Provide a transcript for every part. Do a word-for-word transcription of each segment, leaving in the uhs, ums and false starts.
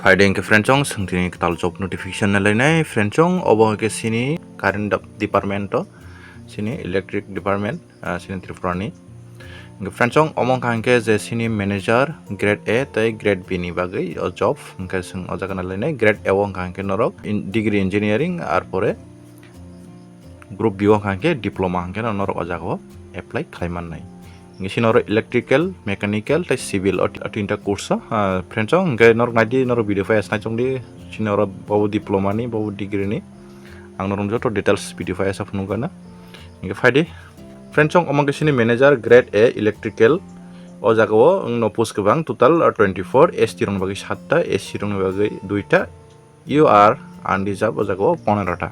Phaidi hwnkhe friend chong, swng tini kwtal job notification nalainai friend chong, obo hwnkhe sini current dep-, department o, sini electric department, ah, sini Tripura ni. Hwnkhe friend chong, omo wngkha hwnkhe je sini manager grade A tei grade B ni bagwi o job, hwnkhe swng o jaga nalainai. Grade A o wngkha hwnkhe norok in-, degree engineering, ar pore group B o wngkha hwnkhe diploma hwnkhe norok o jaga o apply khlai mannai. Hwnkhe sini oro electrical, mechanical tei civil o, o tinta course o, ah, friend chong, hwnkhe norok naidi, norok video file nai chongdi, sini oro bobo diploma ni, bobo degree ni. Ang norok joto details video file sa phunukgana. Hwnkhe phaidi. Friend chong, omo khe sini manager grade A electrical. O jaga o wngno post kwbang, total, uh, twenty four, S T rokni bagwi satta, S C rokni bagwi duita, U R unreserved o jaga o ponero ta.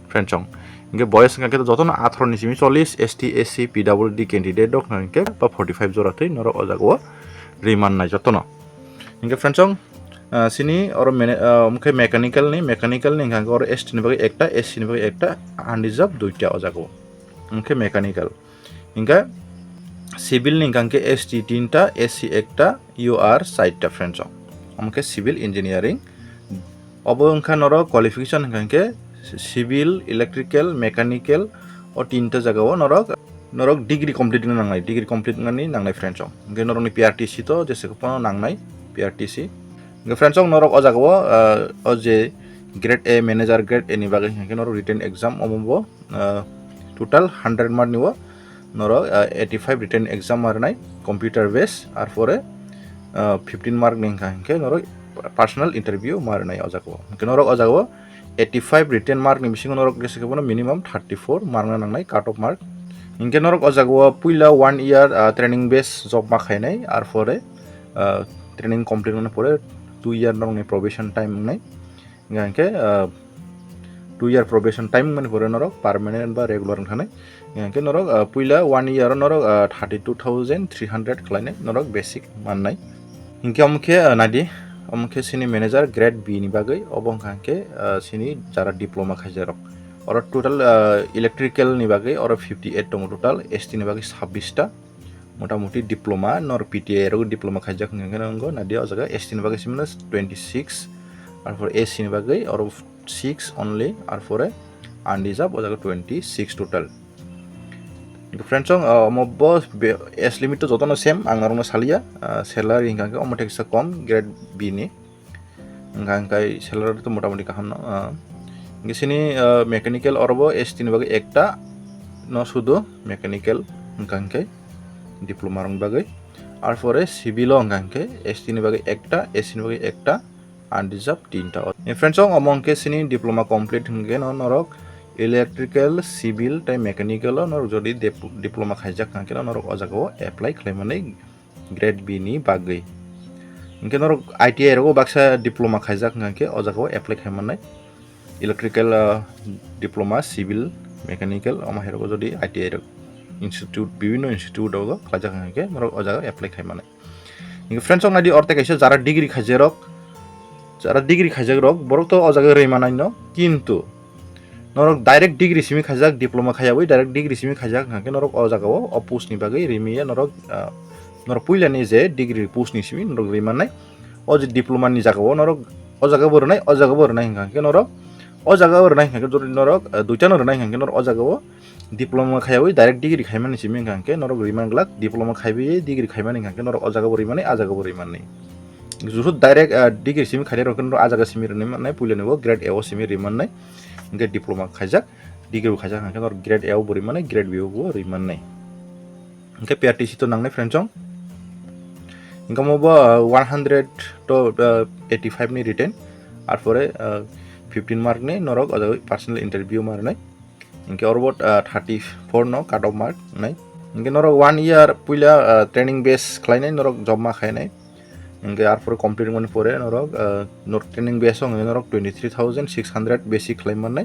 Friend chong, hwnkhe boyes wngkha khe jotono atharo ni simi chollish, S T, S C, P W D candidate rok hwnkhe ba forty five jora twi norok o jaga o rimannai jotono. Hwnkhe friend chong, ah, sini oro mene-, ah, omo khe mechanical ni, mechanical ni hwnkha khe oro S T ni bagwi ekta, S C ni bagwi ekta, unreserved duita o jaga o. Omo khe mechanical. Hwnkhe civil ni hwnkha khe S T tinta, S C ekta, U R saita friend chong. Omo khe civil engineering. Obo wngkha norok qualification hwnkha khe civil, electrical, mechanical o tinta jaga o norok, norok degree complete wngna nangnai, degree complete wngnani nangnai friend chong. Hwnkhe norokni P R T C to jese khe phano nangnai, P R T C. Hwnkhe friend chong, norok o jaga o, ah, o je grade A manager grade A ni bagwi hwnkha khe norok written exam omo bo, ah, total hundred mark ni o norok, ah, eighty five written exam ma rwnai, computer base, ar pore, ah, fifteen mark ni hwnkha hwnkhe norok personal interview ma rwnai o jaga o. Hwnkhe norok o jaga o eighty five written mark ni bisingo norok jese khe bono minimum thirty four mark na nangnai, cut off mark. Hwnkhe norok o jaga o puila one year, ah, training base job ma khainai, ar pore, ah, training complete wngna pore two year norokni probation time wngnai. Hwnkhe, ah, two year probation time wngmani pore norok permanent ba regular wngkha nai. Hwnkhe norok, ah, puila one year o norok, ah, thirty two thousand three hundred khlainai norok basic mannai. Hwnkhe omo khe, ah, naidi, omo khe sini manager grade B ni bagwi, obo wngkha hwnkhe, ah, sini jara diploma khaijarok. Oro total, ah, electrical ni bagwi oro fifty eight tongo total, S T ni bagwi sabbish ta. Motamuti diploma, nor P T I rok diploma khaijak hwnkhe nw wngo, naidi o jaga S T ni bagwi simi twenty six, arpor S C ni bagwi oro six only, arpore unreserved o jaga twenty six total. Friends, ang, ah, omo bo be-, age limit to jotono same, ang norokno salia, ah, salary hwnkha khe omo theksa kom grade B ni. Hwnkha hwnkhe salary to motamuti kaham no, ah, hwnkhe sini, ah, mechanical oro bo S T ni bagwi ekta no sudu mechanical hwnkha hwnkhe diploma rokni bagwi. Arpore civil o hwnkha hwnkhe S T ni bagwi ekta, S C ni bagwi ekta, unreserved tinta o. Friends, ang omo hwnkhe sini diploma complete hwnkhe no norok electrical, civil tei mechanical o norok jodi dep-, diploma khaijak hwnkhe no norok o jaga o apply khlai mani grade B ni bagwi. Hwnkhe norok I T I rogo baksa diploma khaijak hwnkhe o jaga o apply khai mannai. Electrical, ah, diploma, civil, mechanical, omo hai rogo jodi I T I rok institute, bibinno institute rogo khlaijak hwnkhe norok o jaga o apply khai mannai. Hwnkhe friends, ang naidi orte kaisa jara degree khaijakrok, jara degree khaijakrok, borok to o jaga rwi manai no, kintu norok direct degree simi khaijak, diploma khaiyawi direct degree simi khaijak, hwnkhe norok o jaga o, o post ni bagwi rimiya norok, ah, norok puila ni je degree post ni simi norok rwi mannai. O je diploma ni jaga o norok o jaga bo rwnai, o jaga bo rwnai hwnkha hwnkhe norok o jaga o rwnai hwnkha khe jodi norok, ah, duita no rwnai hwnkha hwnkhe norok o jaga o diploma khaiyawi direct degree khaimani simi hwnkha hwnkhe norok rwi man glak, diploma khaiwi degree khaimani hwnkha hwnkhe norok o jaga bo rwi mani, a jaga bo rwi mani. Jusu direct, ah, degree simi khainai rok khe norok a jaga simi rwnai mannai, puila ni bo grade A o simi rwi mannai. Hwnkhe diploma khaijak, degree bo khaijak hwnkha khe norok grade A o bo rwi mannai, grade B o bo rwi mannai. Hwnkhe P R T C to nangnai friends, ang. Hwnkhe omo bo, ah, one hundred to, ah, eighty five ni written, arpore, ah, fifteen mark ni norok o jaga personal interview ma rwnai. Hwnkhe oro bo, ah, thirty four no cut off mark wngnai. Hwnkhe norok one year puila, ah, training base khlainai, norok job ma khainai. Hwnkhe arpore complete wngmani pore norok, ah, norok training base o hwnkhe norok twenty three thousand six hundred basic khlai mannai.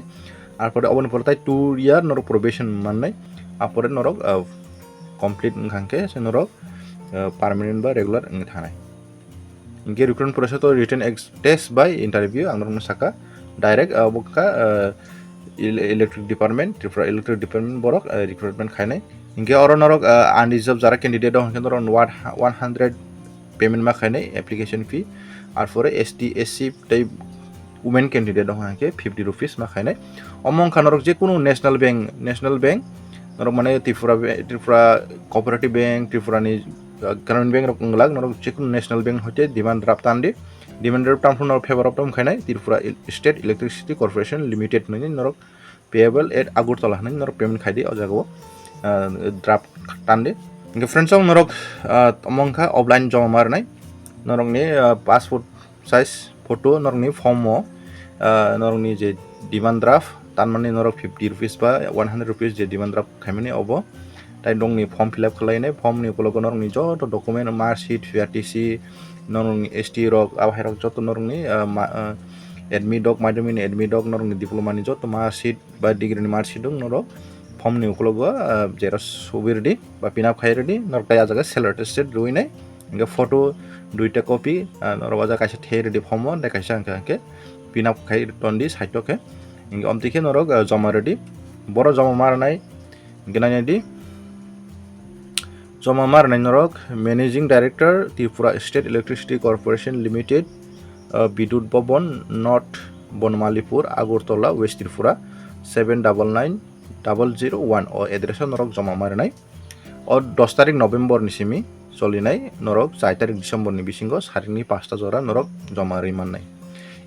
Arpore oboni pore tai two year norok probation mannai. Arpore norok, ah, complete wngkha hwnkhe se norok, ah, permanent ba regular wngwi thangnai. Hwnkhe recruitment process to written ex-, test by interview, ang norokno saka direct, ah, bo kha, ah, ele-, electric department, Tripura electric department borok, ah, recruitment khainai. Hwnkhe oro norok, ah, unreserved jara candidate rok hwnkhe norok one, one hundred payment ma khainai application fee. Arpore S T, S C tei women candidate wngkha hwnkhe fifty rupees ma khainai. Omo wngkha norok jekunu national bank, national bank, norok mane Tripura, Tripura Cooperative Bank, Tripura ni, uh, Gramin Bank rok wng glak, norok jekunu national bank hoite demand draft tan di. Demand draft tan phano norok favor of tom khainai Tripura Il-, State Electricity Corporation Limited hinwi norok payable at Agartala hinwi norok payment khai di o jaga o, uh, draft tan di. Hwnkhe friends, ang norok, uh, omo wngkha offline joma ma rwnai. Norokni, uh, passport size photo, norokni form o, uh, norokni je demand draft, tanmani norok fifty rupees ba one hundred rupees je demand draft khaimani obo. Tai norokni form fill up khlainai, form ni ukologo norokni joto document, mark sheet, P R T C, norokni S T rok, abo hai rok joto norokni, uh, ma-, uh, admit dok, madhyamik ni admit dok, norokni diploma ni joto mark sheet, ba degree ni mark sheet dong norok form ni ukologo, ah, xerox subi rwdi ba pin up khai rwdi, norok tai ah jaga self attested rwinai, hwnkhe photo duita copy, ah, norok ah jaga kaisa thei rwdi form o, tei kaisa hwnkhe, hwnkhe pin up khai tondi side o khe, hwnkhe omtwi khe norok, ah, joma rwdi, boro joma ma rwnai, hwnkhe nainai di. Joma ma rwnai norok Managing Director, Tripura State Electricity Corporation Limited, uh, Bidut Bhavan, North Bonmalipur, Agartala, West Tripura, seven double nine double zero one o address o norok joma ma rwnai. O dos tarik November ni simi cholinai norok char tarik December ni bisingo saringni pasta jora norok joma rwi mannai.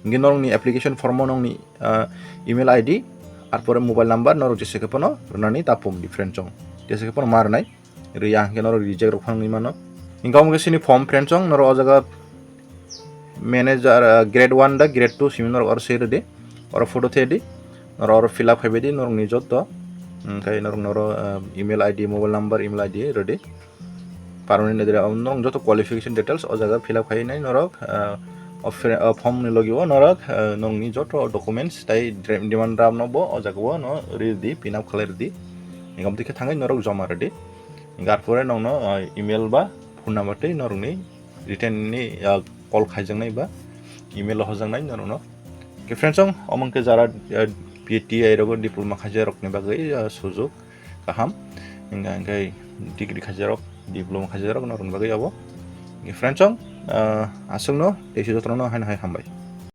Hingke norokni application form o nongni, uh, email I D, arpore mobile number norok jese khe phano rwnani ta pum di friend chong. Jese khe phano ma rwnai. Rwi ang khe norok reject rok phano wngwi mano. Hingke omo khe sini form friend chong norok o jaga manager, ah, grade one da grade two simi norok oro se rwdi, oro photo the di, norok oro fill up khai bai di norokni joto, hingke norok noro, ah, email I D, mobile number, email I D rwdi. Permanent address, um, norok joto qualification details o jaga fill up khai nai norok, ah, o fre-, o form ni logi o norok, ah, norokni joto documents tai dre-, demand draft no bo o jaga o no rwdi, pin up khlai rwdi. Hingke omo khe thangwi norok joma rwdi. Hingke arpore nokno, ah, email ba phone number tei norokni written ni, ah, call khaijaknai ba email o hojaknai norokno. Ke friends, ang omo khe jara, ah, P T I rogo diploma khaijak rokni bagwi, ah, sujuk kaham. Hingke, hingke degree khaijak rok, diploma khaijak rok norokni bagwi abo. Ke friends, ang, ah, aswkno tei se jotono haino hai hambai.